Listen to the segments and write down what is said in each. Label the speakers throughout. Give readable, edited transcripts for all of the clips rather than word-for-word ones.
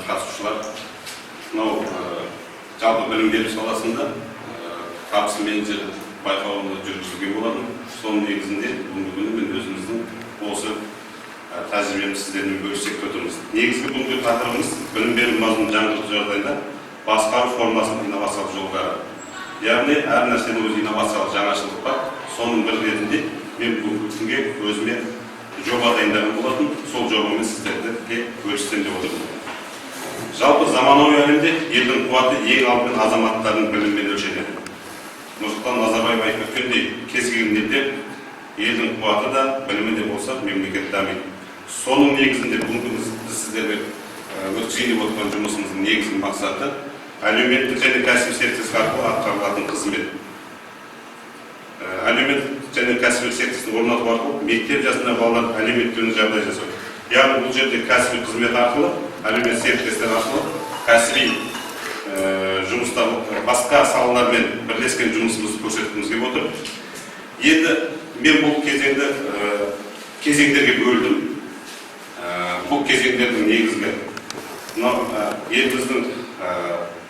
Speaker 1: Қатысушылар, мынау жалпы білім беру саласында табысты менеджер байқауы жүргізілген болатын. Соның негізінде бүгінгі күні мен өзіміздің осы тәжірибемізді сіздермен бөліссек деп отырмыз. Негізгі бүгінгі тақырыбымыз: білім беру мазмұнын жаңғырту жағдайында басқару формасының инновациялық жолдары. Яғни әр нәрсенің өз инновациялық жаңашылдық бар. Соның бір ретінде мен бүгінгі күнге өзіме жоба дайындаған болатын. Сол жобамен сіздерге бөліссем деп отырмын. Жалпы, заманауи әлемде елдің қуаты ең алдымен азаматтардың білімімен өлшенеді. Нұрсұлтан Назарбаев айтып өткендей, кез келген елде елдің қуаты да, білімі де болса, мемлекет дамиды. Соның негізінде бүгінгі біз сіздерге өткізейін деп отырған жұмысымыздың негізгі мақсаты – әлеуметтік және кәсіби серіктестік арқылы атқарылатын қызмет. Әлеуметтік және кәсіби серіктестік орнату арқылы мектеп жасында балалар әлеуметтік жағдай жасау. Яғни бұл жерде кәсіби қызмет арқылы, әлеуметтік серіктестер арқылы кәсіби жұмыстар, басқа салалармен бірлескен жұмысымызды көрсеткіміз келіп отыр. Енді мен бұл кезеңді кезеңдерге бөлдім. Бұл кезеңдердің негізгі мынау еліміздің,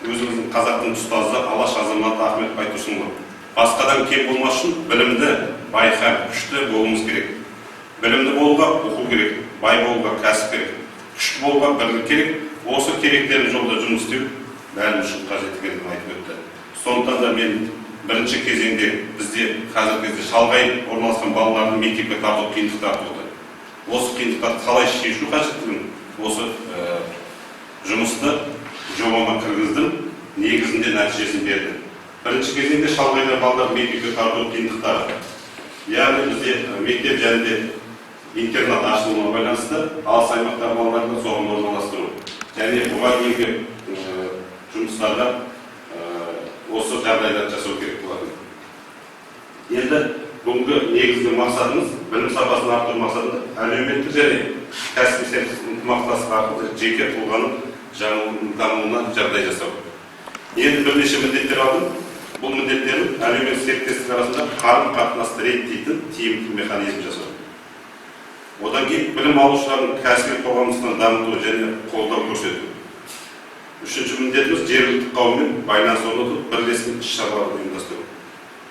Speaker 1: өзіміздің қазақтың ұстазы, Алаш азаматы Ахмет Байтұрсынұлы: «Басқадан кем болмас үшін білімді, бай һәм күшті болуымыз керек. Білімді болуға оқу керек, бай болуға кәсіп керек, күшті болуға бірлік керек. Осы керектердің жолда жұмыс істеу бәріміз үшін қажет» екенін айтып өтті. Сондықтан да мен бірінші кезеңде бізде қазіргі кезде шалғай орналасқан балаларды мектепке тарту қиындықтар туды. Осы қиындықтарды қалай шешу қажеттігін осы жұмысты жобама кіргіздім, негізінде нәтижесін берді. Бірінші кезеңде шалғайда балаларды мектепке тарту қиындықтары, яғни бізде мектеп және де интернат ашылуына байланысты алыс аймақтағы балаларды соған орналастыру және бұған дейінгі жұмыстарда осы жағдайларды жасау керек болатын. Енді бүгінгі негізгі мақсатымыз: білім сапасын арттыру мақсатында әлеуметтік және кәсіби серіктестік ынтымақтастық арқылы жеке тұлғаның дамуына жағдай жасау. Енді бірнеше міндеттер алдым. Бұл міндеттерім: әлеуметтік серіктестік арасында қарым қатынасты реттейтін тиімді механизм жасау, одан кейін білім алушылардың кәсіби қоғамдастығын дамыту және қолдау көрсету, үшінші міндетіміз – жергілікті қауыммен байланыс орнату, бірлескен іс шаралар ұйымдастыру.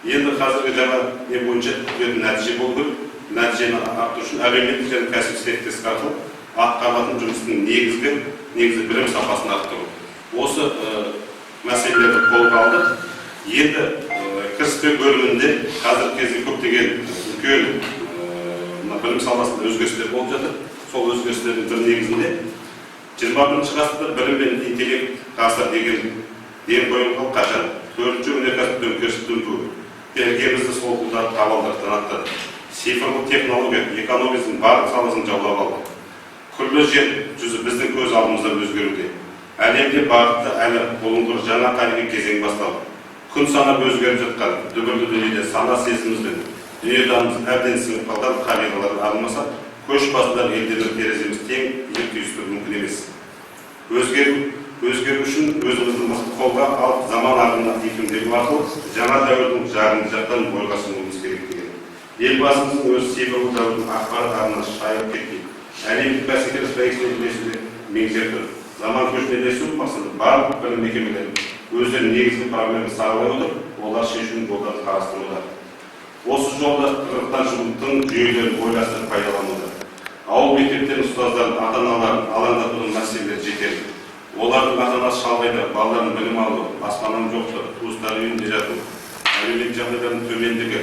Speaker 1: Енді қазіргі жаңа не бойынша күтілетін нәтиже болу керек. Нәтижені арттыру үшін әлеуметтік және кәсіби серіктестік арқылы атқарылатын жұмыстың негізі білім сапасын арттыру. Осы мәселелерді қолға алдық. Енді кіріспе бөлімінде қазіргі кезде көптеген үлкен мына білім саласында өзгерістер болып жатыр. Сол өзгерістердің бір негізінде 21-ғасырда білім мен интеллект ғасыр деген ден қойылған. Қашан төртінші өнеркәсіп төңкерісі дүмпуі іргемізді солқылдатып, табалдырықтан аттады. Цифрлық технология экономиканың барлық саласын жаулап алды. Күллі жер жүзі біздің көз алдымыздан өзгеруде. Әлемде бағытты әлі бұлыңғыр жаңа тарихи кезең басталды. Күн санап өзгеріп жатқан дүбірлі дүниеде сана сезіміміз бен дүниетанымымыз әбден сіңіп қалған қағидалардан арылмаса, көш басындағы елдермен тереземіз тең иек түйістіру мүмкін емес. Өзгеру үшін өзімізді мықты қолға алып, заман ағымына икемделу арқылы жаңа дәуірдің жағымды жақтан бойға сіңуіміз керек деген. Елбасымыздың өзі цифрлы дәуірдің ақпарат ағымына шайылып кетпей, әлемдік бәсекелес бәйгесіне ілесуді меңзеп тұр. Заман көшіне ілесу мақсатында барлық білім мекемелері өздерінің негізгі проблемасын саралай отырып, олар шешудің жолдарын қарастыруда. Осы жолда тығырықтан шығудың тың жүйелерін ойластырып пайдалануда. Ауыл мектептерінің ұстаздарын, ата аналарын алаңдатудың мәселелері жетерлік. Олардың ата анасы шалғайда балаларының білім алуы, баспананың жоқтығы, туыстары үйінде жату, әлеуметтік жағдайларының төмендігі.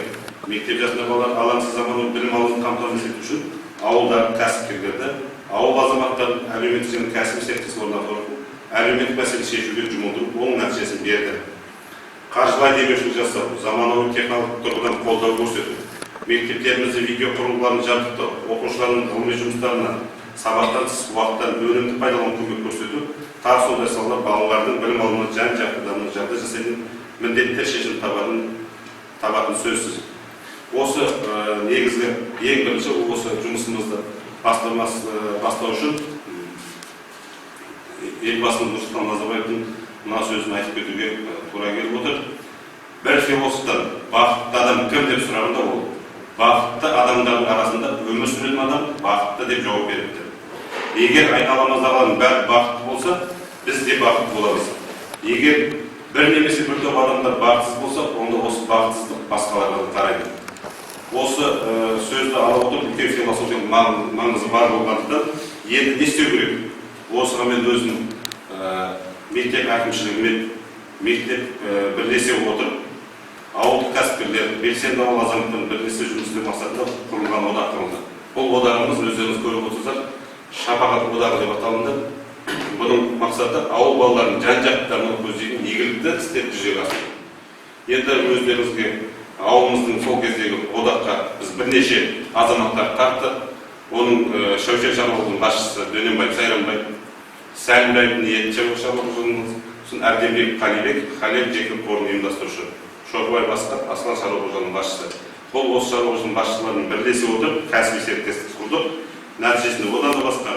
Speaker 1: Мектеп жасында балалар алаңсыз заманауи білім алуын қамтамасыз ету үшін ауылдағы кәсіпкерлерді, ауыл азаматтарын әлеуметтік және кәсіби серіктестік орнату арқылы әлеуметтік мәселе шешуге жұмылдыру оң нәтижесін берді. Қаржылай демеушілік жасау, заманауи технологиялық тұрғыдан қолдау көрсету, мектептерімізде видео құрылғыларын жабдықтау, оқушылардың ғылыми жұмыстарына сабақтан тыс уақыттан өнімді пайдалану көмек көрсету, тағы сондай салалар балалардың білім алуына жан жақты дамуына жағдай жасайтын міндеттер шешім табатын сөзсіз. Осы негізгі ең бірінші осы жұмысымызды бастау үшін Елбасымыз Нұрсұлтан Назарбаевтың мына сөзін айтып кетуге тура келіп отыр. Бір философтан «Бақытты адам кім?» деп сұрағанда, ол: «Бақытты адамдардың арасында өмір сүретін адам бақытты», – деп жауап беріпті. Егер айналамыздағылардың бәрі бақытты болса біз де бақытты боламыз. Егер бір немесе бір топ адамдар бақытсыз болса, онда осы бақытсыздық басқаларға да тарайды. Осы сөзді ала отырып, үлкен философиялық маңызы бар болғандықтан, енді не істеу керек? Осыған мен өзім мектеп әкімшілігімен, мектеп бірлесе отырып, ауылдық кәсіпкерлер, белсенді ауыл азаматтарының бірлесе жұмыс істеу мақсатында құрылған одақ құрылды. Бұл одағымыз, өздеріңіз көріп отырсыздар, Шапағат одағы деп аталынды. Бұның мақсаты ауыл балаларының жан-жақты дамуын көздейтін игілікті істерді жүзеге асыру. Енді өздеріңізге ауылымыздың сол кездегі одаққа біз бірнеше азаматтар тарттық. Оның Шәушен шаруашылығының басшысы Дөненбаев Сайранбай, Сәлімбаев Ниет шаруашылығының, сосын Әбденбек Қалибек, Халел жеке қорын ұйымдастырушы, Шорбай Басқат, Аслан шаруашылығының басшысы. Бұл осы шаруашылығының басшыларымен бірлесе отырып кәсіби серіктестік құрдық. Нәтижесінде одан да басқа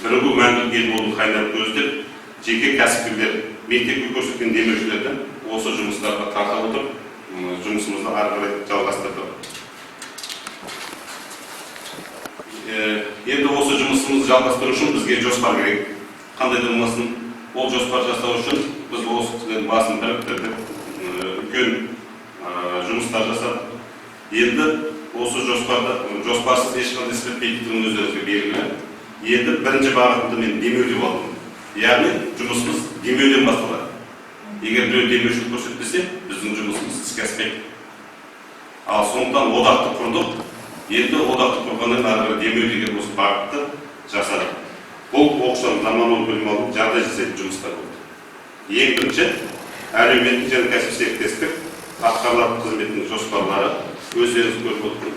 Speaker 1: бірігу мәңгілік ел болу қайнарын көздеп, жеке кәсіпкерлер, мектепке көрсеткен демеушілерді осы жұмыстарға тарта отырып, жұмысымызды ары қарай жалғастырдық. Енді осы жұмысымызды жалғастыру үшін бізге жоспар керек. Қандай да болмасын, ол жоспар жасау үшін біз осы кісілердің басын біріктірдік, үлкен жұмыстар жасадық. Енді осы жоспарды, жоспарсыз ешқандай іс бітпейтіндігін өздеріңізге белгілі. Енді бірінші бағытымды мен демеу деп алдым. Яғни жұмысымыз демеуден басталады. Егер біреу демеушілік көрсетпесе, біздің жұмысымыз іске аспайды. Ал сондықтан одақты құрдық. Енді одақты құрғаннан ары қарай демеу деген осы бағытты жасадық. Бұл оқушылардың заманауи білім алу жағдай жасайтын жұмыстар болды. Ең бірінші әлеуметтік және кәсіби серіктестік атқарылатын қызметінің жоспарлары, өздеріңіз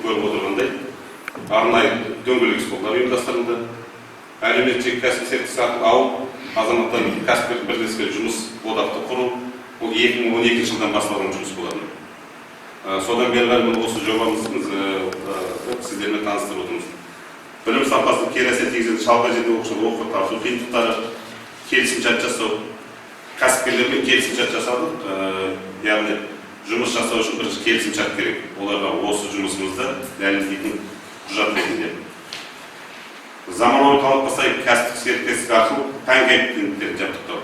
Speaker 1: көріп отырғандай, арнайы дөңгелек столдар ұйымдастырылды. Әлеуметтік кәсіби серіктестік арқылы ауыл азаматтарының кәсіпкерлік бірлескен жұмыс одақты құру, бұл 2012 жылдан басталған жұмыс болатын. Содан бері қарай осы жобамызды сіздермен таныстырып отырмыз. Білім сапасына кері әсер тигізетін шалғай жерде оқушылар оқуға тарту қиындықтары, келісімшарт жасау, кәсіпкерлермен келісімшарт жасадық. Яғни жұмыс жасау үшін бірінші келісімшарт керек. Оларға осы жұмысымызды дәлелдейтін құжат ретінде. Заманауи талапқа сай кәсіптік серіктестік арқылы пән кабинеттерін жабдықтау.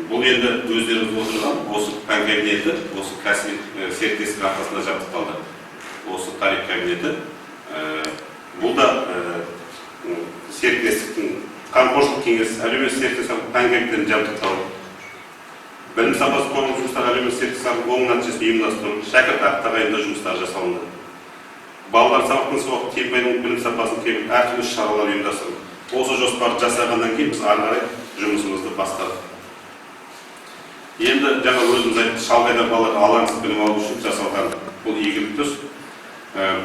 Speaker 1: Бұл енді өздеріңіз отырған осы пән кабинеті, осы кәсіби серіктестік арқасында жабдықталды. Осы тарих кабинеті, бұл да серіктестіктің қамқоршылық кеңесі, әлеуметтік серіктестік пән кабинеттерін жабдықтау, білім сапасы қоғамдық жұмыстар әлеуметтік серіктестік арқылы оң нәтижесін ұйымдастыру, шәкіртақы тағайындау жұмыстары жасалынды. Балалар сабақтан тыс уақыт тиімді пайдаланып білім сапасын кемітіп әртүрлі шаралар ұйымдастырылды. Осы жоспарды жасағаннан кейін біз ары қарай жұмысымызды бастадық. Енді жаңа өзіміз айттық, шалғайда балалар алаңсыз білім алу үшін жасалған бұл игілікті іс.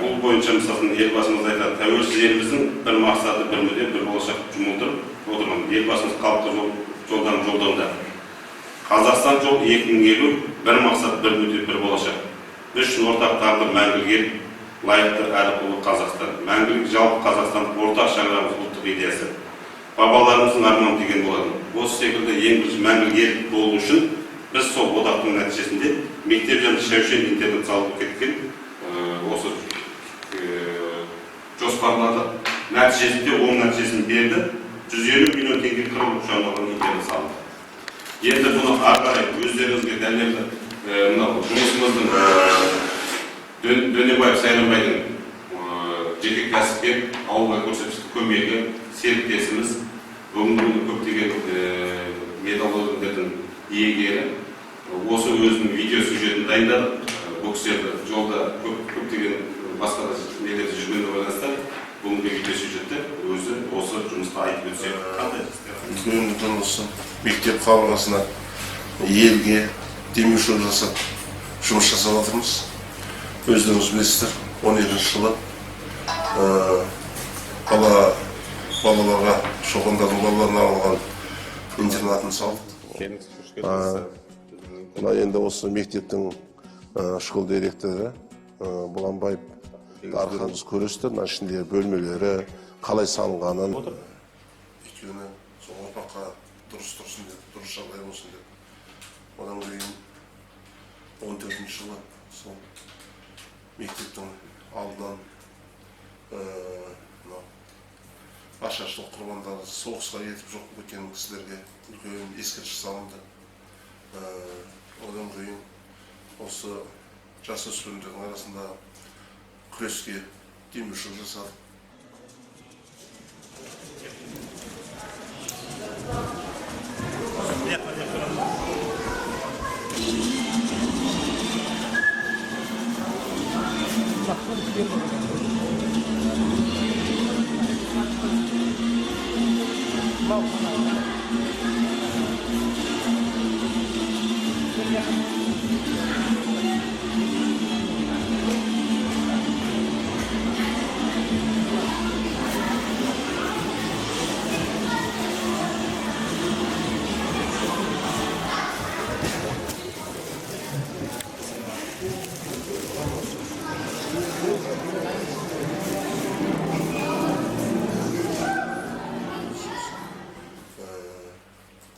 Speaker 1: Бұл бойынша мысалы Елбасымыз айтады, тәуелсіз еліміздің бір мақсаты, бір мүдде, бір болашақ жұмылдырып отырған. Елбасымыз халыққа жолдан жолдауда. Қазақстан жол 2050, бір мақсат, бір мүдде, бір болашақ. Біз үшін ортақ тағдыр мәңгілік ел, лайықты әрі ұлы Қазақстан. Мәңгілік жалпы Қазақстан ортақ шаңырағымыз ұлттық идеясы. Бабаларымыздың арманы деген болатын. Осы секілді ең бірінші мәңгілік ел болу үшін біз сол одақтың нәтижесінде мектеп жанында Шәушен интернат салып кеткен осы жоспарларды нәтижесінде оң нәтижесін берді. 150 миллион теңге 40 оқушы арналған интернат салынды. Енді бұны ары қарай өздеріңізге дәлелді мынау жұмысымыздың Дөненбаев Сайранбайдың жеке кәсіпкер ауылға көрсеткен көмегі, серіктесіміз, бүгінгі күні көптеген медаль ордендердің иегері. Осы өзінің видео сюжетін дайындадық. Бұл кісілерді жолда көптеген басқа да нелерде жүргеніне байланысты бүгінгі видео сюжетте өзі осы жұмысты айтып өтсе. Қандай?
Speaker 2: Үлкен үлкен осы мектеп қабырғасына елге демеушілік жасап жұмыс жасап жатырмыз. Өздеріңіз білесіздер, 12 жылы балаларға, шопандардың балаларына арналған интернатын салдық. Мына енді осы мектептің школ директоры Бұланбаев Дархан көресіздер, мына ішінде бөлмелері қалай салынғанын. Өйткені сол ұрпаққа дұрыс тұрсын деп, дұрыс жағдай болсын деп. Одан кейін 14 жылы сол мектептің алдынан мынау Ашаршылық құрбандары, соғысқа кетіп жоқ кеткен кісілерге үлкен ескерткіш салынды. Одан кейін осы жасөспірімдердің арасында күреске демеушілік жасадық.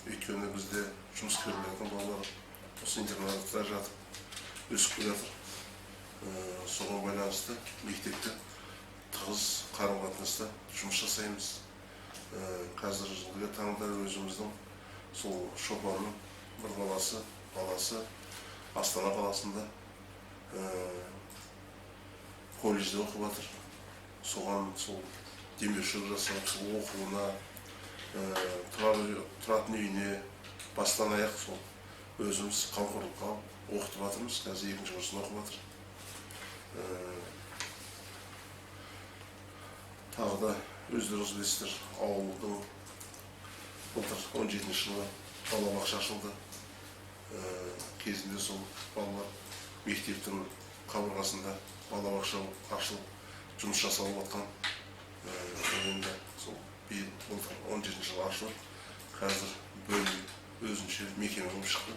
Speaker 2: Өйткені бізде жұмыскерлердің балалары осы интернатта жатып өсіп келе жатыр. Соған байланысты мектепте тығыз қарым-қатынаста жұмыс жасаймыз. Қазіргі таңда өзіміздің сол шопанның бір баласы Астана қаласында колледжде оқып жатыр. Соған сол демеушілік жасап, сол оқуына, тұратын үйіне бастан аяқ сол өзіміз қамқорлыққа алып оқытып жатырмыз. Қазір екінші курсын оқып жатыр. Тағы да өздеріңіз білесіздер, ауылдың былтыр 17 жылы балабақша ашылды. Кезінде сол балалар мектептің қабырғасында балабақша ашылып жұмыс жасалып жатқан. Енді сол биыл былтыр 17 жылы ашылып, қазір бөлім өзінше мекеме болып шықты.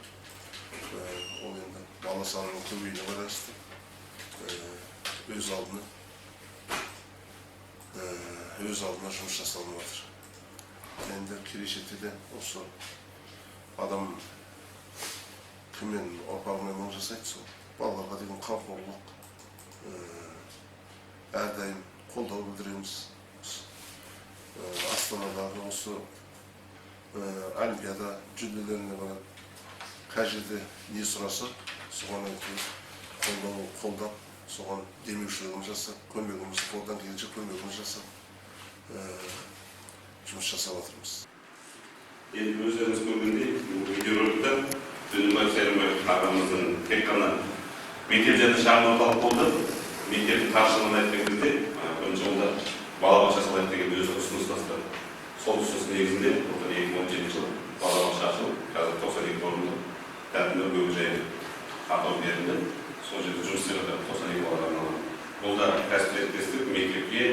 Speaker 2: Ол енді бала санының көбеюіне байланысты өз алдына жұмыс жасалынып жатыр. Енді келешекте де осы адам кіммен ұрпағымен мың жасайды, сол балаларға деген қамқорлық, әрдайым қолдау білдіреміз. Астанадағы осы олимпиада жүлделеріне барады, қай жерде не сұраса соған әйтеуір қолдап, соған демеушілігіміз жасап, көмегіміз, қолдан келгенше көмегіміз жасап жұмыс жасап жатырмыз.
Speaker 1: Енді өздеріңіз көргендей, видеороликте Дөненбаев Сайрамбаев ағамыздың тек қана мектеп және шағын орталық болды. Мектептің таршылығын айтқан кезде, бірінші орында балабақша салайық деген өзі ұсыныс тастады. Сол ұсыныс негізінде былтыр 2017 жылы балабақша ашылып, қазір 92 орындық тәртібі бөбекжай атау берілді. Сол жерде жұмыс істеп жатыр 92 балаға арналған. Бұл да кәсіптестік мектепке,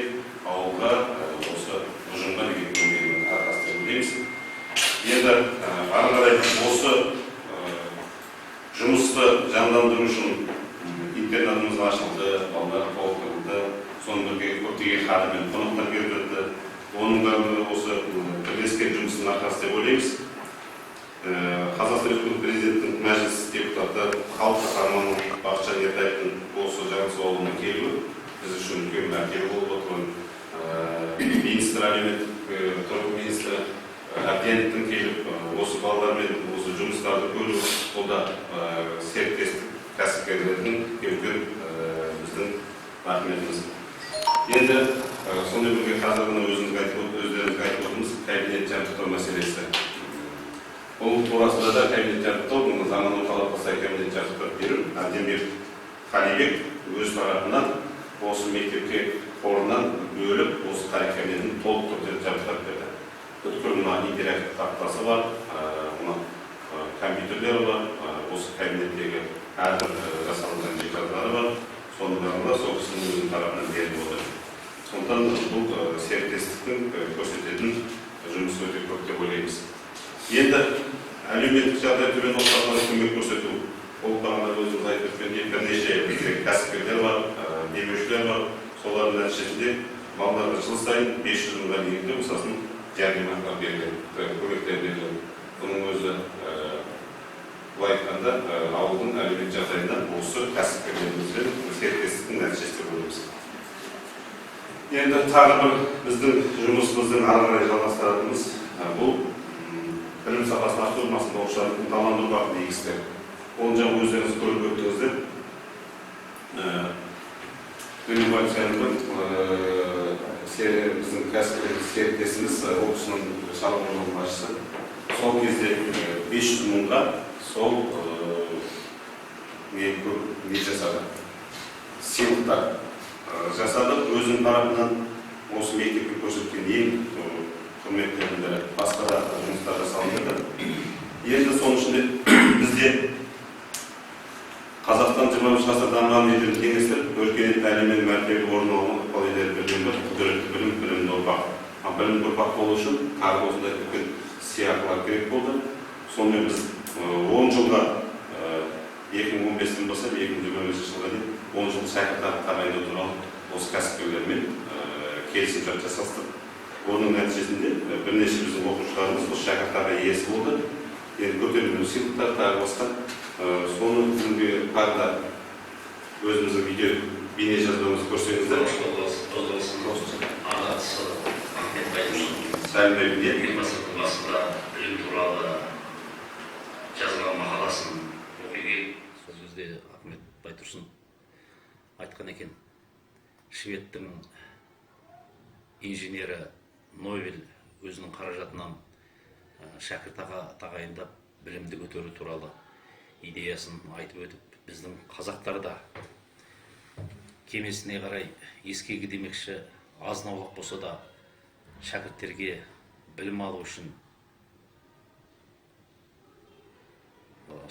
Speaker 1: ауылға, осы ұжымға деген көмегінің арқасы деп ойлаймыз. Енді ары қарай осы жұмысты жандандыру үшін интернатымыз ашылды, балалар толықтырылды, сонымен бірге көптеген қадірмен қонақтар келіп жатты. Оның барлығы осы бірлескен жұмыстың арқасы деп ойлаймыз. Қазақстан Республикасы Президентінің Мәжіліс депутаты, халық қаһарманы Бақытжан Ертаевтың осы Жаңасу ауылына келуі біз үшін үлкен мәртебе болып отыр. Министр әлеуметтік тұрғын министрі Әбденовтің келіп осы балалармен осы жұмыстарды көру, бұл да серіктестік кәсіпкерлердің үлкен біздің рахметіміз. Енді сонымен бірге қазір ғана өздеріңізге айтып отырмыз, кабинет жабдықтау мәселесі. Бұл турасында да кабинет жабдықтау, мұны заманауи талапқа сай кабинет жабдықтап беру, Әбденбек Қалибек өз тарапынан осы мектепке қорынан бөліп, осы тарих кабинетін толық түрде жабдықтап берді. Бүткіл мына интерактив тақтасы бар, мына компьютерлері бар, осы кабинеттегі әрбір жасалынған жиһаздары бар, соның барлығы сол кісінің өзінің тарапынан беріліп отыр. Сондықтан бұл серіктестіктің көрсететін жұмысы өте көп деп ойлаймыз. Енді әлеуметтік жағдай төмен отбасыларға көмек көрсету. Ол бағана өзіміз айтып өткендей бірнеше бізде кәсіпкерлер бар, демеушілер бар. Солардың нәтижесінде балаларға жыл сайын 500 мыңға дейінгі мысалсын жәрдемақылар беріледі, көмектер беріледі. Бұның өзі былай айтқанда ауылдың әлеуметтік жағдайында осы кәсіпкерлерімізбен серіктестіктің нәтижесі деп ойлаймыз. Енді тағы бір біздің жұмысымыздың ары қарай жалғастыратынымыз бұл білім сапасын арттыру мақсатында оқушыларды ынталандыру бағытында игі істер. Оны жаңа өздеріңіз көріп өттіңіздер. Дөненбаев Сәлімбек, біздің кәсіпкер серіктесіміз, ол кісінің шаруа қожалығының басшысы. Сол кезде 500 мыңға сол не көп не жасады, сыйлықтар жасадық. Өзінің тарапынан осы мектепке көрсеткен ең құрметтердің бірі. Басқа да жұмыстар жасалып жатыр. Енді соның ішінде бізде Қазақстан 21 ғасыр дамыған елдерін теңестіріп, өркениетті әлемнен мәртебелі орын алуына ықпал етер бірден бір құдіретті білім, білімді ұрпақ. Ал білімді ұрпақ болу үшін тағы да осындай үлкен сыйақылар керек болды. Сонымен біз 10 жылға, 2015-тен бастап 2025 жылға дейін 10 жыл шәкіртақы тағайындау туралы осы кәсіпкерлермен келісімшарт жасастық. Оның нәтижесінде бірнеше біздің оқушыларымыз осы шәкіртақы иесі болды. Енді көтерілген сыйлықтар тағы басқа. Соны бүгінгі тағы да өзіміздің видео бейне жазбамызды көрсеңіздер. Сәлімбек.
Speaker 3: Елбасының басында білім туралы жазған мақаласын оқи келіп,
Speaker 4: сол кезде Ахмет Байтұрсын айтқан екен, шведтің инженері Нобель өзінің қаражатынан шәкіртақы тағайындап білімді көтеру туралы идеясын айтып өтіп, біздің қазақтарда кемесіне қарай ескегі демекші, азын аулақ болса да шәкірттерге білім алу үшін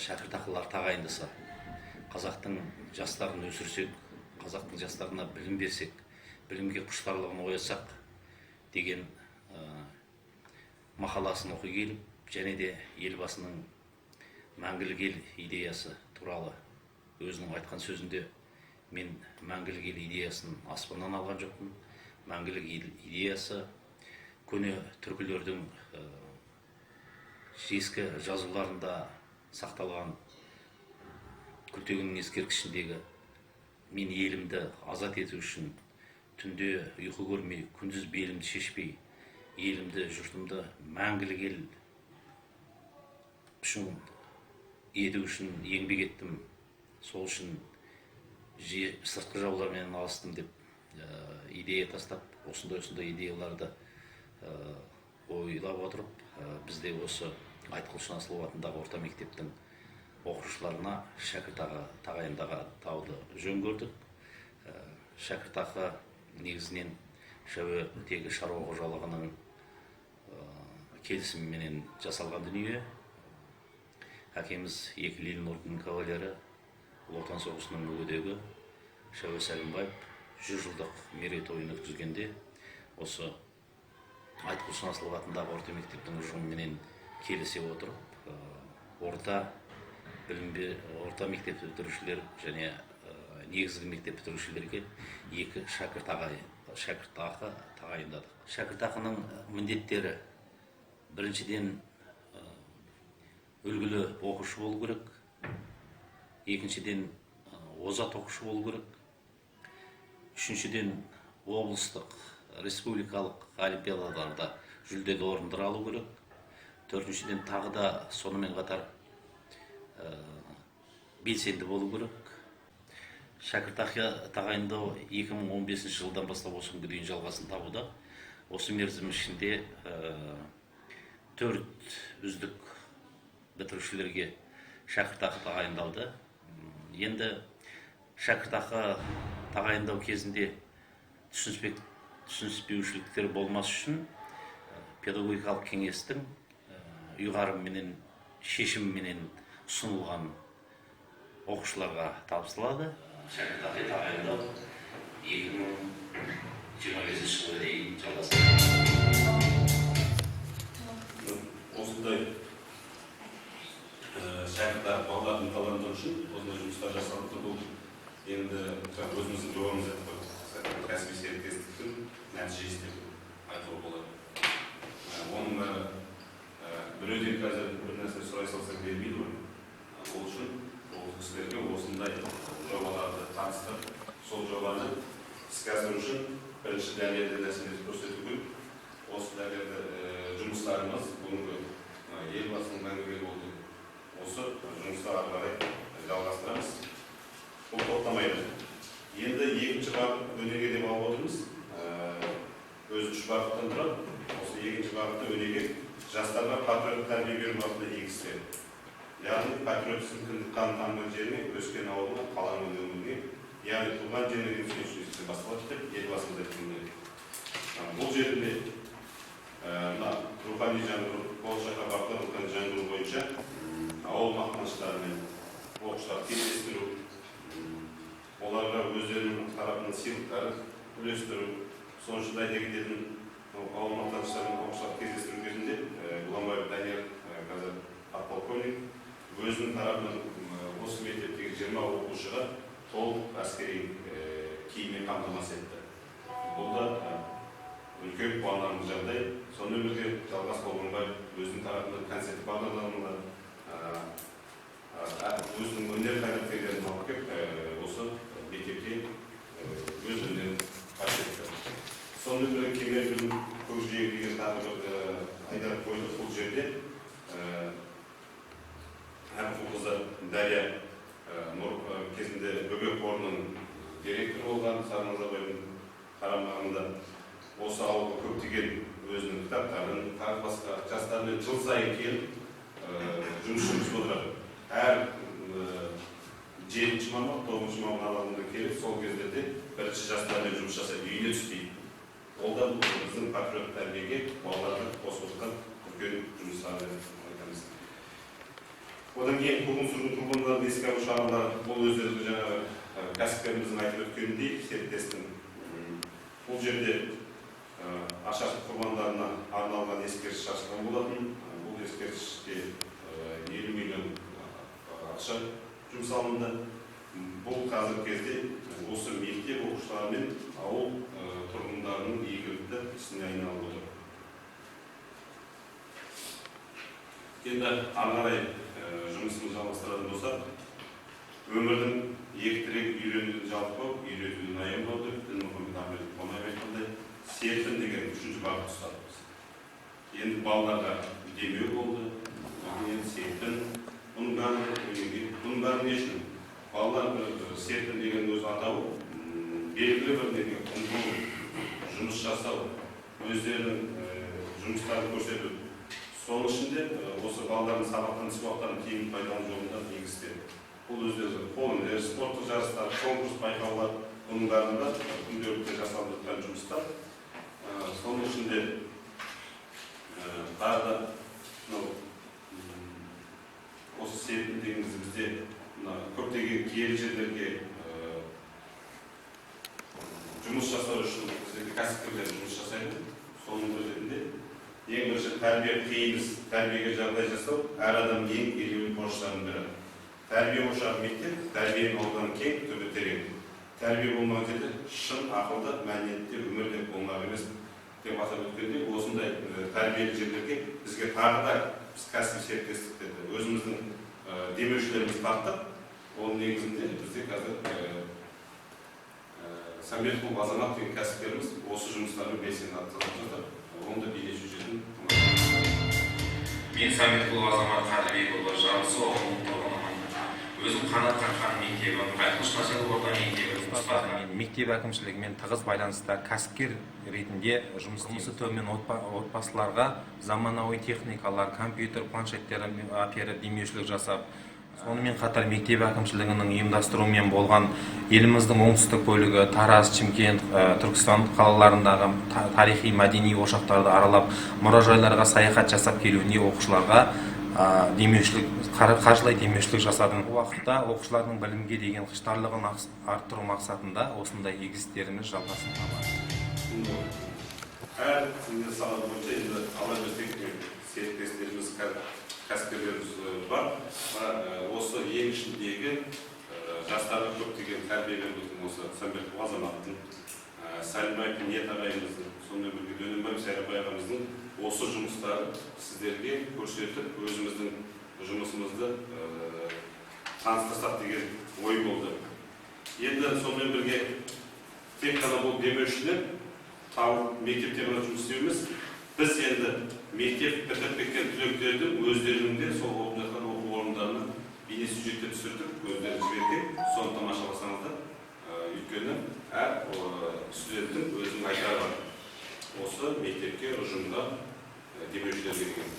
Speaker 4: шәкіртақылар тағайындаса, қазақтың жастарын өсірсек, қазақтың жастарына білім берсек, білімге құштарлығын оятсақ деген мақаласын оқи келіп, және де Елбасының мәңгілік ел идеясы туралы өзінің айтқан сөзінде, мен мәңгілік ел идеясын аспаннан алған жоқпын, мәңгілік ел идеясы көне түркілердің ескі жазуларында сақталған Күлтегіннің ескерткішіндегі мен елімді азат ету үшін түнде ұйқы көрмей, күндіз белімді шешпей, елімді, жұртымды мәңгілік ел үшін ету үшін еңбек еттім, сол үшін сыртқы жаулармен алыстым деп идея тастап, осындай идеяларды ойлап отырып, бізде осы Айтқұл Шынасылов атындағы орта мектептің оқушыларына шәкіртақы тағайындауды жөн көрдік. Шәкіртақы негізінен Шәуетегі шаруа қожалығының келісіміменен жасалған дүние. Әкеміз екі Ленин орденінің кавалері, Ұлы Отан соғысының мүгедегі Шәуе Сәлімбаев 100 жылдық мерейтойын өткізгенде осы Айтқұл Шынасылов атындағы орта мектептің ұжымыменен келісе отырып, орта орта мектеп бітірушілер және негізгі мектеп бітірушілерге екі шәкіртақы тағайындадық. Шәкіртақының міндеттері біріншіден үлгілі оқушы болу керек, екіншіден озат оқушы болу керек, үшіншіден облыстық, республикалық олимпиадаларда жүлделі орындар алу керек, төртіншіден тағы да сонымен қатар белсенді болу керек. Шәкіртақы тағайындау 2015 жылдан бастап осы күнге дейін жалғасын табуда. Осы мерзім ішінде 4 үздік бітірушілерге шәкіртақы тағайындалды. Енді шәкіртақы тағайындау кезінде түсініспеушіліктер болмас үшін педагогикалық кеңестің ұйғарымыменен, шешіміменен ұсынылған оқушыларға табысталады. Шәкіртақы тағайындау 2025 жылға дейін жалғасады.
Speaker 1: Осындай шәкіртақы балалардың ынталандыру үшін осындай жұмыстар жасалып тұр. Бұл енді өзіміздің жобамыз еді ғой, кәсіби серіктестіктің нәтижесі деп айтуға болады. Оның бәрі біреуден қазір бір нәрсе сұрай салсаң бермейді ғой. Ол үшін ол кісілерге осындай жобаларды таныстырып, сол жобаны іске асыру үшін бірінші дәлелді нәрселерді көрсету керек. Осы дәлелді жұмыстарымыз бүгінгі Елбасының мәңгілік ел болды. Осы жұмысты ары қарай жалғастырамыз. Бұл тоқтамайды. Енді екінші бағыт өнеге деп алып отырмыз. Өзі үш бағыттан тұрады. Осы екінші бағытта өнеге жастарға патриоттық тәрбие беру бағытында игі істер. Яғни патриотизм кіндік қаны тамған жеріне, өскен ауылына, қаланың өміріне, яғни туған жеріне деген сүйіспеншіліктен басталады деп Елбасымыз айтқандай. Бұл жерде мына рухани жаңғыру, болашаққа бағдар рухани жаңғыру бойынша ауыл мақтаныштарымен оқушыларды кездестіру, оларға өздерінің тарапынан сыйлықтар үлестіру, соның ішінде айта кететін ауыл мақтаныштарымен оқушыларды кездестіру кезінде Бұланбаев Данияр, қазір подполковник, өзінің тарапынан осы мектептегі 20 оқушыға толық әскери киіммен қамтамасыз етті. Бұл да үлкен қуанарлық жағдай. Сонымен бірге Жалғас Болғанбаев өзінің тарапынан концерттік бағдарламалар, өзінің өнер қайраткерлерін алып келіп, осы мектепте өз өнерін паш етті. Сонымен бірге Кемел көкжиегі деген тағы бір айдар қойдық. Бұл жерде Әбіқұлқызы Дария кезінде Бөбек қорының директоры болған Сармазабаевтың қарамағында осы ауылға көптеген өзінің кітаптарын, тағы басқа жастармен жыл сайын келіп жұмыс жүргізіп отырады. Әр 7 мамыр, 9 мамыр аралығында келіп, сол кездерде бірінші жастармен жұмыс жасайды, үйіне түспейді. Ол да біздің патриот тәрбиеге балаларды қосып отқан үлкен жұмыстар деп айтамыз. Одан кейін қуғын-сүргін құрбандарын еске алу шаралары, бұл өздерінің жаңағы кәсіпкеріміздің айтып өткеніндей, серіктестің бұл жерде ашаршылық құрбандарына арналған ескерткіш ашылған болатын. Бұл ескерткішке 50 миллион ақша жұмсалынды. Бұл қазіргі кезде осы мектеп оқушылары мен ауыл тұрғындарының игілікті ісіне айналып отыр. Енді ары қарай жұмысымызды жалғастыратын болсақ, өмірдің екі тірек үйренуден жалықпау, үйретуден аянбау деп Дінмұхаммед Ахметов Қонаев айтқандай, серпін деген үшінші бағыт ұстадық. Енді балаларға демеу болды, енді серпін, бұның бәрі өнеге, бұның бәрі не үшін? Балалар бір серпін деген өз атауы, белгілі бір неге ұмтылу, жұмыс жасау, өздерінің жұмыстарын көрсету. Соның ішінде осы балалардың сабақтан тыс уақыттарын тиімді пайдалану жолында негіздер. Бұл өздері қолөнер, спорттық жарыстар, конкурс байқаулар, бұның бәрінде күнделікті жасалып жатқан жұмыстар. Соның ішінде тағы да осы серпін дегеніміз бізде көптеген киелі жерлерге жұмыс жасау үшін біздегі кәсіпкерлер жұмыс жасайды. Соның өзінде ең бірінші тәрбие қиын іс, тәрбиеге жағдай жасау әр адамның ең елеулі борыштарының бірі. Тәрбие ошағы мектеп, тәрбиенің ауданы кең, түбі терең. Тәрбие болмаған жерде шын ақылды, мәдениетті өмір де болмақ емес деп атап өткенде, осындай тәрбиелі жерлерге бізге тағы да біз кәсіби серіктестіктерді өзіміздің демеушілерімізді тарттық. Оның негізінде бізде қазір Сәмбетқұлов Азамат деген кәсіпкеріміз осы жұмыстармен белсенді атсалысып жатыр. Оны да билеуші жердің.
Speaker 5: Мен Сәмбетқұлов Азамат Қадырбекұлы, Жарылсу ауылының тұрғынымын. Өзім қанат қаққан мектебім, Байқош поселок орта мектебі, ұстазымын. Мектеп әкімшілігімен тығыз байланыста кәсіпкер ретінде жұмыс істеймін. Төмен отбасыларға заманауи техникалар, компьютер, планшеттер әперіп демеушілік жасап, сонымен қатар мектеп әкімшілігінің ұйымдастыруымен болған еліміздің оңтүстік бөлігі Тараз, Шымкент, Түркістан қалаларындағы тарихи мәдени ошақтарды аралап, мұражайларға саяхат жасап келуіне оқушыларға демеушілік, қаржылай демеушілік жасадым. Бұл уақытта оқушылардың білімге деген құштарлығын арттыру мақсатында осындай игі істеріміз жалғасын табады.
Speaker 1: Әр сала бойынша енді ала берсек серіктестеріміз, кәсіпкерлеріміз бар. Осы ең ішіндегі жастарға көптеген тәрбие беріп отырған осы Сәмбетқұлов Азаматтың, Сәлімбаев Ниет ағайымыздың, сонымен бірге Дөненбаев Сәрібай ағамыздың осы жұмыстары сіздерге көрсетіп, өзіміздің жұмысымызды таныстырсақ деген ой болды. Енді сонымен бірге Тек қана бұл демеушілер тауып мектепте ғана жұмыс істеу емес, біз енді мектеп бітіріп кеткен түлектердің өздерінің де сол оқып жатқан оқу орындарына бейнесюжеттер түсірдік, өздері жіберген, соны тамашаласаңыздар, өйткені әр студенттің өзінің айтары бар. Осы мектепке, ұжымға, демеушілерге деген.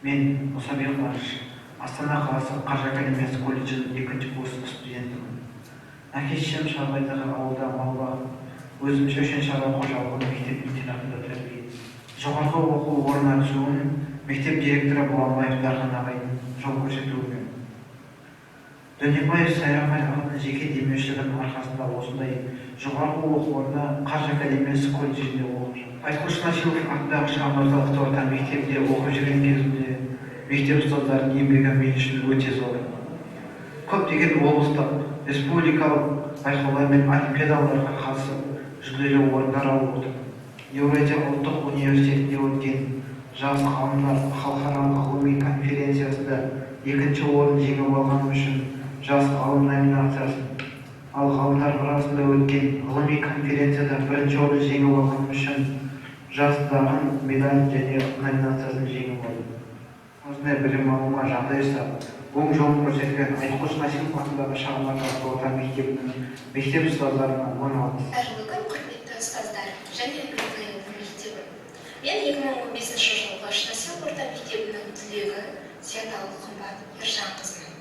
Speaker 6: Мен Мұсабек Қуаныш, Астана қаласы Қаржы академиясы колледжінің екінші курс студентімін. Әке-шешем Шалғайдағы ауылда мал бағып, өзім Шөшен шаруа қожалығының мектеп интернатында тәрбиелендім. Жоғарғы оқу орнына түсуім мектеп директоры Бұланбаев Дархан ағайдың жол көрсетуімен. Дөненбаев Сайрамай ағаның жеке демеушілігінің арқасында осындай жоғарғы оқу орнына Қаржы академиясы колледжінде оқып жүрмін. Айтқұл Насилов атындағы шағын орталықты орта мектепте оқып жүрген кезімде мектеп ұстаздарының еңбегі мен үшін өте зор. Көптеген облыстық, республикалық байқаулар мен олимпиадаларға қатысып, жүлделі орындар алып отырдым. Еуразия ұлттық университетінде өткен жас ғалымдар халықаралық ғылыми конференциясында екінші орын жеңіп алғаным үшін жас ғалым номинациясын, ал ғалымдар арасында өткен ғылыми конференцияда бірінші орын жеңіп алғаным үшін жас дарын медалін және номинациясын жеңіп алдым. Осындай білім алуыма жағдай жасап, оң жолын көрсеткен Айтқұл Насилов атындағы шағын орталықты орта мектебінің мектеп ұстаздарына мың алғыс.
Speaker 7: Қайырлы күн, құрметті ұстаздар және мектебі. Мен 2015 жылғы Насилов орта мектебінің түлегі Зияталы Қымбат Ержанқызымын.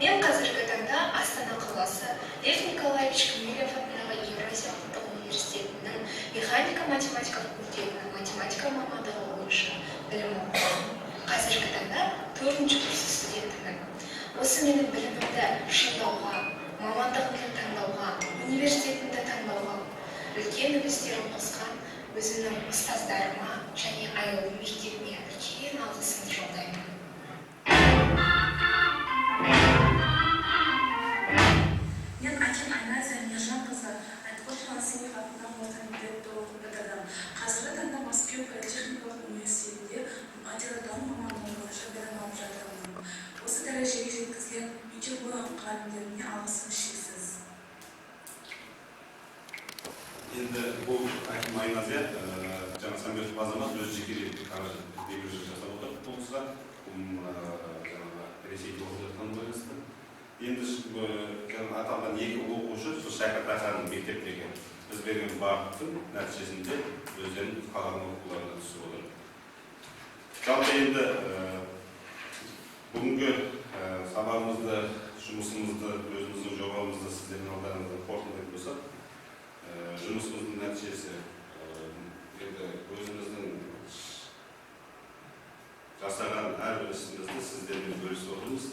Speaker 7: Мен қазіргі таңда Астана қаласы Лев Николаевич Гумилев атындағы Еуразия ұлттық университетінің механика-математика факультетінің математика мамандығы бойынша білім алып, қазіргі таңда 4-ші курс студентімін. Осы менің білімімді шыңдауға, мамандығымды таңдауға, университетімді таңдауға үлкен үлестерін қосқан өзімнің ұстаздарыма және аяулы мектебіме үлкен алғысымды жолдаймын.
Speaker 8: Мен әкем Айназия Мержанқызы Айтқұл Насилов атындағы орта мектепті оқып бітірдім. Қазіргі таңда Мәскеу политехникалық университетінде материалтану мамандығы бойынша білім алып жатырмын. Осы дәрежеге жеткізген мектеп мұғалімдеріне алғысым шексіз.
Speaker 1: Енді бұл әкім Айназия, жаңа Самбетов азамат өз жеке демеушілік жасап отыр бұл кісіге, жаңағы Ресейде оқып жатқан байланысты. Енді жаңа аталған екі оқушы сол шәкіртақаның мектептегі біз берген бағыттың нәтижесінде өздерінің қалаған оқуларына түсіп отыр. Жалпы енді бүгінгі сабағымызды, жұмысымызды, өзіміздің жобамызды сіздердің алдарыңызда қорытындылайтын болсақ, жұмысымыздың нәтижесі енді өзіміздің жасаған әрбір ісімізді сіздермен бөлісіп отырмыз.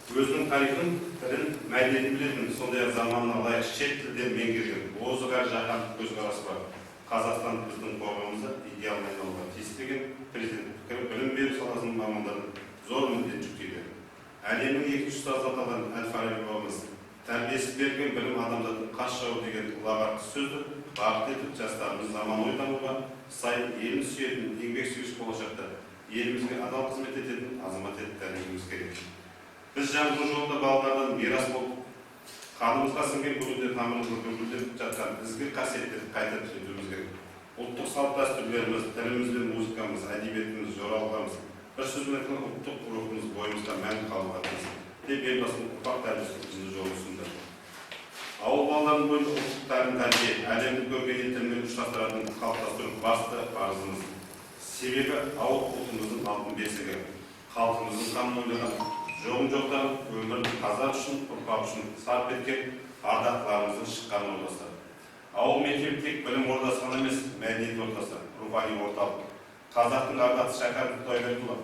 Speaker 1: Өзінің тарихын, тілін, мәдениетін білетін, сондай-ақ заманына лайық шет тілден меңгерген, озық әрі жаһандық көзқарасы бар Қазақстан біздің қоғамымызда идеалына айналуға тиіс деген президент пікірі білім беру саласының мамандарына зор міндет жүктейді. Әлемнің екінші ұстазы аталған Әл-Фараби бабамыз тәрбиесіз берілген білім адамзаттың қас жауы деген ұлағатты сөзді бағыт етіп, жастарымыз заманауи дамуға сай елін сүйетін, еңбек сүйгіш, болашақта елімізге адал қызмет ететін азамат етіп тәрбиелеуіміз керек. Біз жаңғыру жолында балалардан мирас болып, қанымызға сіңген бүгінде тамырымызға гүлдеп жатқан ізгі қасиеттерді қайта түлетуіміз керек. Ұлттық салт-дәстүрлеріміз, тіліміз бен музыкамыз, әдебиетіміз, жоралғымыз, бір сөзбен айтқанда ұлттық рухымыз бойымызда мәңгі қалуға тиіс деп Елбасының ұрпақ тәрбиесі жолын ұсынды. Ауыл балаларының бойында ұлттық тәлім тәрбие, әлемдік өркениет тілімен ұштастыратын қалыптастыру басты парызымыз. Себебі ауыл ұлтымыздың алтын бесігі, халқымыздың қамын ойлаған, жоғын жоқтан өмірін қазақ үшін, ұрпақ үшін сарп еткен ардақтыларымыздың шыққан ордасы. Ауыл мектебі тек білім ордасы ғана емес, мәдениет ордасы, рухани орталық. Қазақтың ардақты Шәкәрім Құдайбердіұлы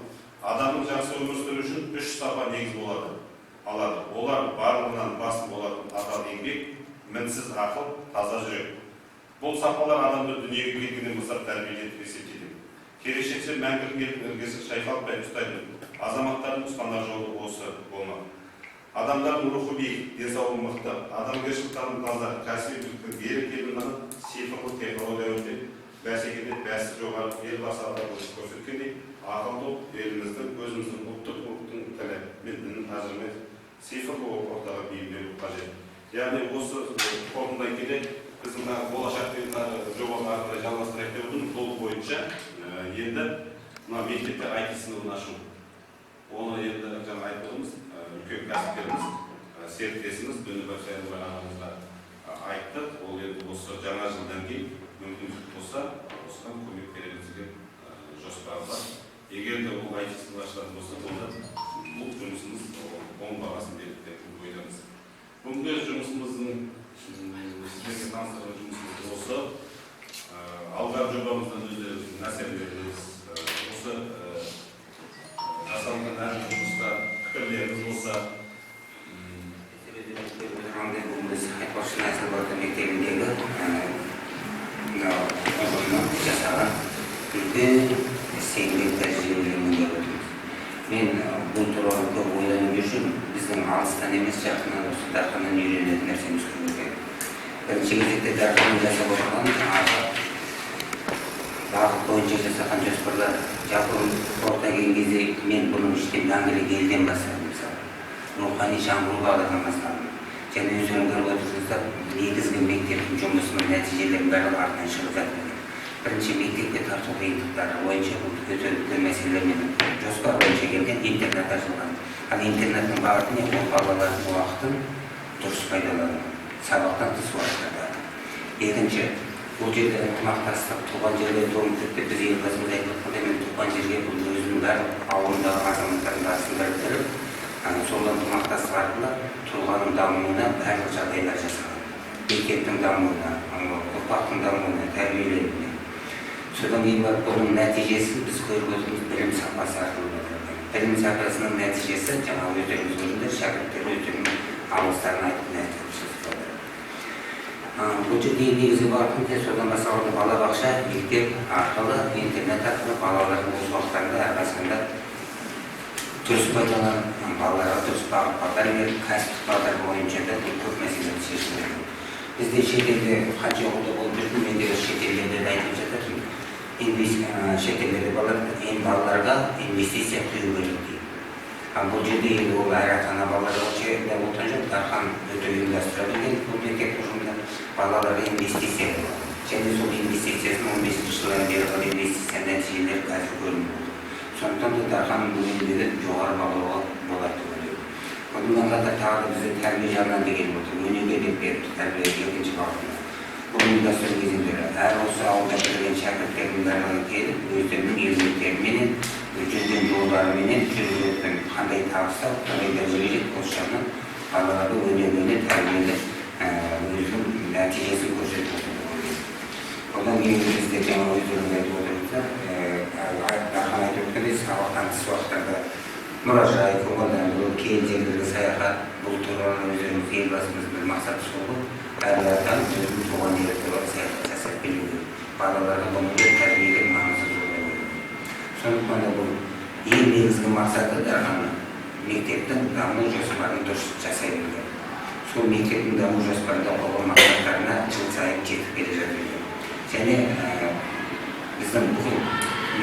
Speaker 1: адамның жақсы өмір сүру үшін үш сапа негіз болады. Алады. Олар барлығынан басым болатын адал еңбек, мінсіз ақыл, таза жүрек. Бұл сапалар адамды дүниеге келгеннен бастап тәрбиелеп есептейді. Келешекте мәңгілік елдің іргесі шайқалтпай ұстайтын азаматтардың ұстанар жолы осы болмақ. Адамдардың рухы биік, денсаулығы мықты, адамгершілік танымы таза, кәсіби біліктілік берік елдің цифрлық технология өте бәсекеде бәсі жоғары Елбасы атап көрсеткендей, ақылды еліміздің, өзіміздің ұлттық рухтың тілі мен дінін ажырамай Цифрлы ортаға бейімделу қажет. Яғни осы қорытындылай келе біздің болашақ деген жобаны ары қарай жалғастырайық деп отырмыз. Бұл бойынша енді мына мектепте IT сыныбын ашу. Оны енді жаңа айтып отырмыз, үлкен кәсіпкеріміз, серіктесіміз Дөнібаев Саянбай ағамызға айттық. Ол енді осы жаңа жылдан кейін мүмкіндік болса осыған көмек береміз деген жоспар бар. Егер де ол IT сыныбы ашылатын болса, онда бұл жұмысымыз оң бағасын береді деп ойлаймыз. Бүгінгі жұмысымыздың сіздерге таныстырған жұмысымыз осы. Алдағы жобамыздан өздеріңіздің әсерлеріңіз, осы жасалынған әрбір жұмысқа пікірлеріңіз болса.
Speaker 9: Бүгін біз Айтпақшы Нәсіл орта мектебіндегі ұжымның жасаған үлкен еңбек тәжірибелерін деп отырмыз. Мен бұл туралы көп ойланып жүрсем, біздің алыстан емес, жақыннан осы Дарханнан үйренетін нәрсеміз көп екен. Бірінші кезекте Дарханның жасап отырған жаңағы бағыт бойынша жасаған жоспарлар. Жалпы орта келген кезде мен бұның ішінде мәңгілік елден бастадым, мысалы. Рухани жаңғыру бағдарламасын алдым. Және өздерің көріп отырсыздар, негізгі мектептің жұмысының нәтижелерінің барлығы артынан шығып жатыр. Бірінші мектепке тарту қиындықтары бойынша бұл өте үлкен мәселелермен жоспар бойынша келген интернат ашылған. Ал интернаттың бағыты не? Ол балалардың уақытын дұрыс пайдалану, сабақтан тыс уақыттарда. Екінші, бұл жерде ынтымақтастық, туған жерге мектепте біз Елбасымыз айтып отқандай, мен туған жерге бұл өзінің барлық ауылындағы азаматтардың басын біріктіріп, сол ынтымақтастық арқылы тұлғаның дамуына барлық жағдайлар жасаған. Мектептің дамуына, ұрпақтың дамуына, тәрбиеленуіне. Содан кейін барып бұның нәтижесін біз көріп отырмыз, білім сапасы арқылы. Білім сапасының нәтижесі жаңа өздеріңіз көрдіңдер, шәкірттер өздерінің алғыстарын айтып нәтижесі. Бұл жерде негізгі бағытым содан басталған балабақша, мектеп арқылы, интернет арқылы балалардың бос уақыттарында әрқашанда дұрыс пайдаланып, балаларға дұрыс бағыт бағдар беріп, кәсіптік бағдар бойынша да көп мәселелерді шешілді. Бізде шетелде қанша оқуда болып жүрдім, мен де шетелдерде де айтып жатырмын. Шетелдерде балаларға инвестиция құю керек дейді. Ал бұл жерде енді ол әр ата-ана балаларға отырған жоқ, Дархан өте ұйымдастыра білген бұл мектеп ұжымында балаларға инвестиция болады. Және сол инвестициясын 15 жылдан бері қарай инвестиция нәтижелері қазір көрініп отыр. Сондықтан да Дарханның бұл еңбегін жоғары бағалауға болады деп ойлаймын. Бұнымен қатар тағы да бізде тәрбие жағынан да келіп отыр. Өнеге деп беріпті тәрбие екінші бағытында. Бұл ұйымдастыру кезеңдері әр осы ауылда бітірген шәкірттердің барлығы келіп, өздерінің еңбектеріменен, жүрген жолдарыменен, жүрген қандай табыс тауып, қандай дәрежеге жетіп, осы жағынан балаларды өнегелі, тәрбиелі өзінің нәтижесін көрсетіп отыр. Одан кейін бізде жаңа өздеріңіз айтып отырсыздар, Дархан айтып өткендей, сабақтан тыс уақыттарда мұражай, көңілдендіру, киелі жерлерге саяхат, бұл туралы өздеріңіз Елбасымыздың бір мақсаты сол ғой. Әрбір адам өзінің туған жері туралы саяхат жасап келу керек. Балаларға бұның да тәрбиелік маңызы зор деп ойлаймын. Сондықтан да бұл ең негізгі мақсаты Дарханның мектептің даму жоспарын дұрыс жасай білген. Сол мектептің даму жоспарында қойған мақсаттарына жыл сайын жетіп келе жатыр екен. Және біздің бүкіл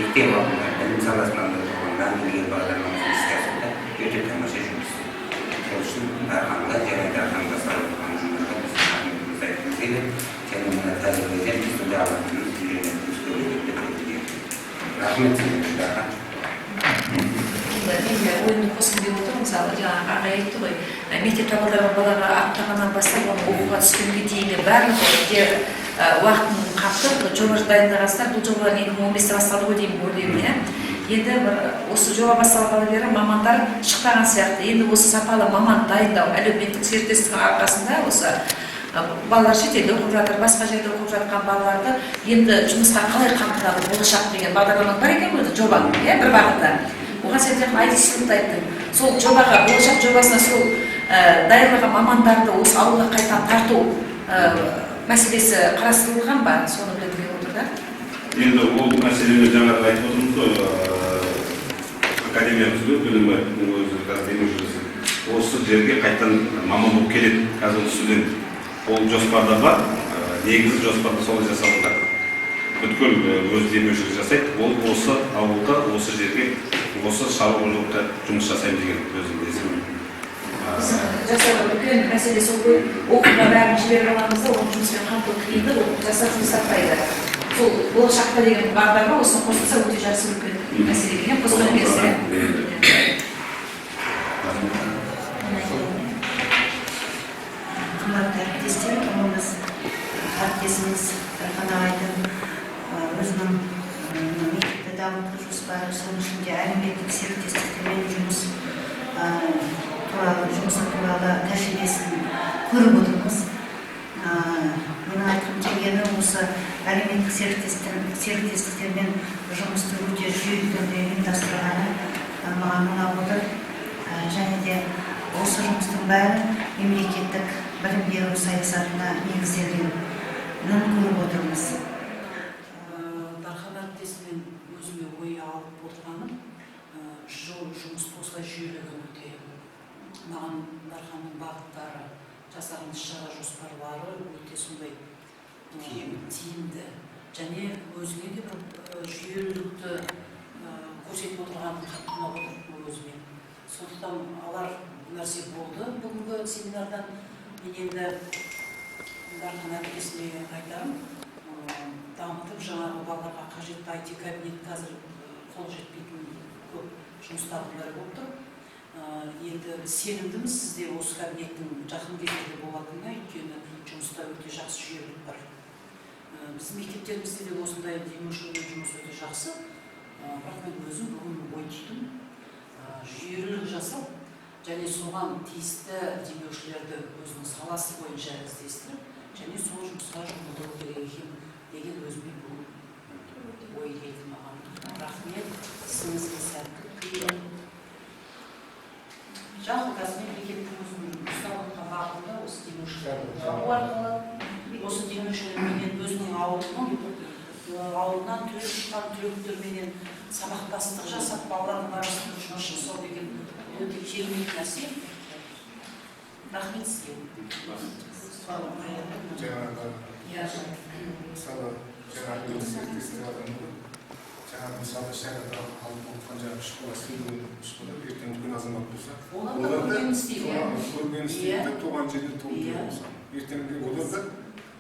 Speaker 9: мектеп алдында білім саласынан да тұрған мәңгілік ел бағдарламасын іске асыруда өте тамаша жұмыс істейді. Сол үшін Дарханға және Дарханға салып отырған ұжымдарға біз рахметімізді айтқымыз келеді. Және мына тәжірибеден біздің де алатынымыз, үйренетініміз көп екен деп ойлаймын. Рахмет сіздерге, Дархан.
Speaker 10: Мен де ойымды қосқым келіп отыр. Мысалы, жаңағы ағай айтты ғой, мектеп табалдырығын балаға аттағаннан бастап оның оқуға түскенге дейінгі барлық уақытын қаптып, жоба дайындағансыздар. Бұл жобалар 2015-те басталды ғой деймін, ойлаймын, иә. Енді бір осы жоба басталғалы бері мамандар шықпаған сияқты. Енді осы сапалы маман дайындау әлеуметтік серіктестіктің арқасында осы балалар шетелде оқып жатыр, басқа жерде оқып жатқан балаларды енді жұмысқа қалай қамтылады, болашақ деген бағдарлама бар екен ғой, жоба, иә, бір бағытта. Оған сен тек IT сыныпты айттың. Сол жобаға, болашақ жобасына сол даярлаған мамандарды осы ауылға қайта тарту мәселесі қарастырылған ба? Соны білгім келіп отыр да.
Speaker 1: Енді ол мәселені жаңа айтып отырмыз ғой, академиямыз Дөненбаевтың өзі қазір демеушісі. Осы жерге қайтадан маман болып келеді, қазір ол студент. Ол жоспарда бар, негізі жоспарда солай жасалынған. Бүткіл өзі демеушілік жасайды, ол осы ауылда, осы жерге, осы шаруа қожалықта жұмыс жасаймын деген өзінің несімен.
Speaker 10: Біздің Жастардың үлкен мәселе сол ғой, оқуға бәрін жіберіп аламыз да, оны жұмыспен қамту қиындық, жастар жұмыс таппайды. Сол болашақта деген бағдарға осыны қосылса, өте жақсы, үлкен мәселе екен. Қосқан екенсіз.
Speaker 11: Қымбатты әріптестер, бүгін біз әріптесіміз Дархан ағайдың өзінің мектепті дамыту жоспары, соның ішінде әлеуметтік серіктестіктермен жұмыс туралы, жұмысы туралы тәжірибесін көріп отырмыз. Менің айтқым келгені, осы әлеуметтік серіктестіктермен жұмысты өте жүйелі түрде ұйымдастырғаны маған ұнап отыр. Және де осы жұмыстың бәрі мемлекеттік білім беру саясатына негізделгенін көріп отырмыз.
Speaker 12: Дархан әріптесімен өзіме ой алып отырғаным, 3 жыл жұмысты осылай жүйелеген өте маған Дарханның бағыттары, жасаған іс шара жоспарлары өте сондай тиімді және өзіңе де бір жүйелілікті көрсетіп отырғаны қатты ұнап отыр өзіме. Сондықтан алар нәрсе болды бүгінгі семинардан. Мен енді Дархан әріптесіме айтарым, дамытып жаңағы балаларға қажетті IT кабинет қазір қол жетпейтін көп жұмыстардың бірі болып тұр. Енді сенімдіміз сізде осы кабинеттің жақын кездерде болатынына, өйткені жұмыста өте жақсы жүйелілік бар. Біздің мектептерімізде де осындай демеушілермен жұмыс өте жақсы. Бірақ мен өзім бүгін ой түйдім, жүйелілік жасап және соған тиісті демеушілерді өзінің саласы бойынша іздестіріп және сол жұмысқа жұмылдыру керек екен деген өзіме бүгін ой келді маған. Рахмет, ісіңізге сәттілік тілеймін. Жалпы қазір мемлекеттің өзінің ұстап отқан бағытында осы демеушілерді табу арқылы, осы демеушілерменен өзінің ауылынан түлеп шыққан түлектерменен сабақтастық жасап, балалардың арасында жұмыс жасау деген өте керемет нәрсе. Рахмет сізге.
Speaker 13: Жаңағы, мысалы, жаңағы серіктестік адамы ғой, жаңағы, мысалы, шәкірт алып отқан жаңағы үш бала, сенің үш бала ертең үлкен азамат болса,
Speaker 12: олар да көргенін істейді, иә.
Speaker 13: Көргенін істейді да, туған жерде туып болса, ертеңінде олар да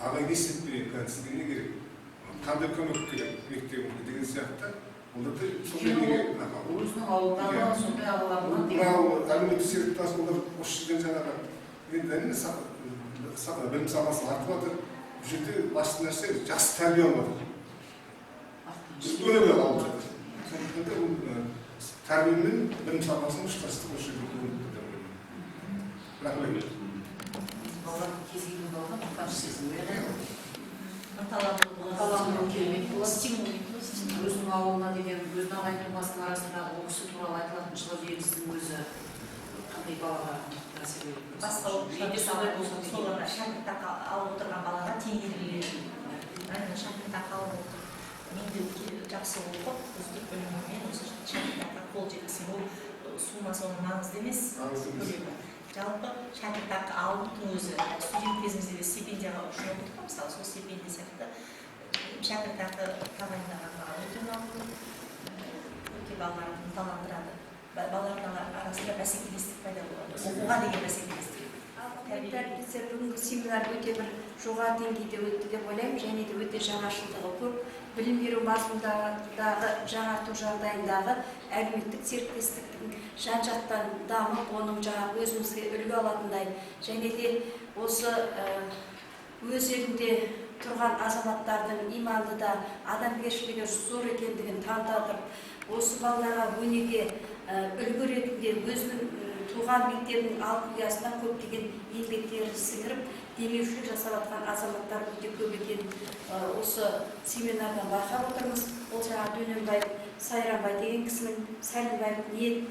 Speaker 13: «Ағай, не істеп берейін, қазір сізге не керек, қандай көмек керек мектебімге?» деген сияқты, олар да сондай неге
Speaker 12: өзінің ауылдағы сондай ағаларынан деген.
Speaker 13: Мынау әлеуметтік серіктес, олар осы жерден жаңағы енді, әрине, білім сапасы артып жатыр. Бұл жерде басты нәрсе жақсы тәрбие алып жатыр, үлкен алып жатыр. Сондықтан да бұл тәрбие мен білім сапасының ұштастығы осы жерде көрініп тұр деп ойлаймын. Рахмет.
Speaker 12: Балалар, кез келген балаға мақтаныш сезімі оянады, ынталандыру керемет болады.
Speaker 10: Стимул.
Speaker 12: Өзінің ауылына деген, өзінің ағайын тумасының арасындағы ол кісі туралы айтылатын жылы лебіздің өзі қандай балаға әсер береді.
Speaker 14: Басқа
Speaker 12: Мен де солай болсам
Speaker 14: сол
Speaker 12: екен.
Speaker 14: ана шәкіртақы алып отырған балаға теңгеріледі. Ана шәкіртақы алып отыр, мен де өте жақсы оқып, үздік біліміммен осы шәкіртақыға қол жеткізсем, ол суммасы оның маңызды емес,
Speaker 13: Маңызды емес.
Speaker 14: көлемі. Жалпы шәкіртақы алудың өзі, студент кезімізде де стипендияға үшін оқыдық қой, мысалы, сол стипендия сияқты шәкіртақы тағайындаған маған өте ұнап отыр. Өте балаларды ынталандырады, балалардың арасында бәсекелестік пайда болады, оқуға деген бәсекелестік.
Speaker 7: Құрметті әріптестер, бүгінгі семинар өте бір жоғары деңгейде өтті деп ойлаймын және де өте жаңашылдығы көп. Білім беру мазмұндағы жаңарту жағдайындағы әлеуметтік серіктестіктің жан жақтан дамып, оның жаңағы өзімізге үлгі алатындай және де осы өз елінде тұрған азаматтардың иманды да, адамгершілігі зор екендігін таныта отырып, осы балаларға өнеге, үлгі ретінде өзінің туған мектебінің алтын ұясына көптеген еңбектерін сіңіріп, демеушілік жасап жатқан азаматтар өте көп екенін осы семинардан байқап отырмыз. Ол жаңағы Дөненбаев Сайранбай деген кісінің, Сәлімбаев Ниет,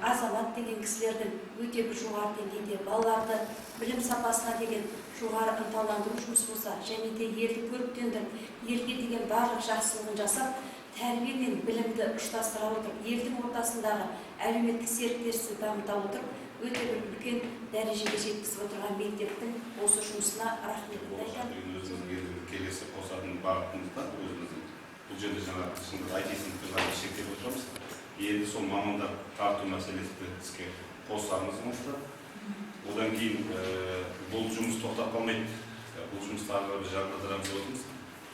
Speaker 7: Азамат деген кісілердің өте бір жоғары деңгейде балаларды білім сапасына деген жоғары ынталандыру жұмыс болса және де елді көріктендіріп, елге деген барлық жақсылығын жасап, тәрбие мен білімді ұштастыра отырып, елдің ортасындағы әлеуметтік серіктестікті дамыта отырып, өте бір үлкен дәрежеге жеткізіп отырған мектептің осы жұмысына рахметімді айтамын.
Speaker 1: Өзіміздің енді келесі қосатын бағытымызда өзіміздің бұл жерде жаңағы шындық IT сыныптарды шектеп отырмыз. Енді сол мамандар тарту мәселесі іске қосамыз жұмысты. Одан кейін бұл жұмыс тоқтап қалмайды. Бұл жұмысты ары қарай біз жандандырамыз деп отырмыз.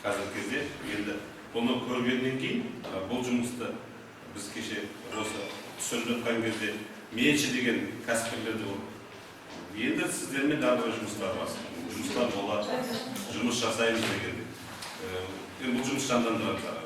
Speaker 1: Қазіргі кезде енді бұны көргеннен кейін бұл жұмысты біз кеше осы түсіріп жатқан кезде менші деген кәсіпкерлер де болды. Енді сіздермен де ары қарай жұмыстар бар. Жұмыстар болады, жұмыс жасаймыз дегенде. Енді бұл жұмыс жандандырамыз ары қарай.